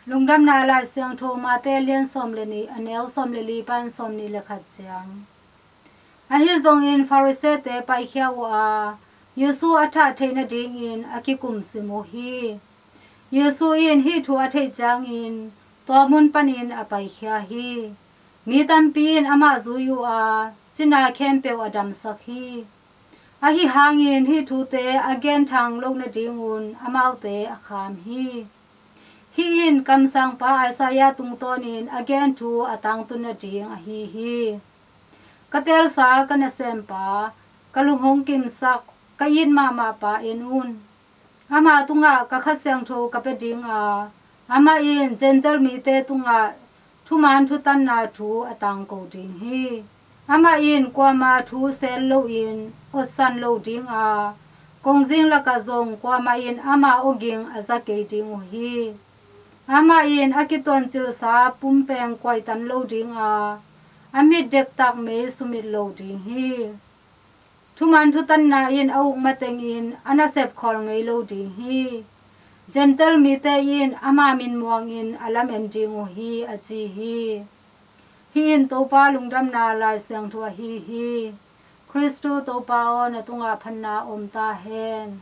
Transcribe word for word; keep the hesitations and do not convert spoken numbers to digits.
Lungdamna Lai Siangtho Mate lian sawm le nih, a neu sawm le li pan sawm nih le khat ciang. Ahi zongin Farisee-te paikhia uh a, Jesu a thah theih nadingin a kikumsim uh hi. Jesu in hih thu a theih ciangin tua mun panin a paikhia hi. Mi tampi in amah zui uh a, cina khempeuh a damsak hi. Ahi hangin hih thute a genthang loh nadingun amaute a kham hi. Hih in kamsangpa Isaiah tungtawnin a gen thu a tangtun nading ahi hi. Ka teelsa ka nasempa, ka lung hong kimsak, ka it mahmah pa en un. Ama tungah ka Kha Siangtho ka pia ding a, amah in Gentile mite tungah thuman thutanna thu a tangko ding hi. Amah in kuama thu sel loin otsan lo ding a, kongzing lakah zong kuamah in ama awging a za kei ding uh hi. Amah in a kituancilsa pumpeng kuaitan lo ding a, a mit dektak mei sumit lo ding hi. Thuman thutanna in a uk matengin a nasep khawl ngei lo ding hi. Gentile mite in ama min muangin a lamen ding uh hi, a ci hi. Hih in Topa lungdamna Lai Siangtho ahi hi. Khristu Topa aw, na tungah phatna om ta hen.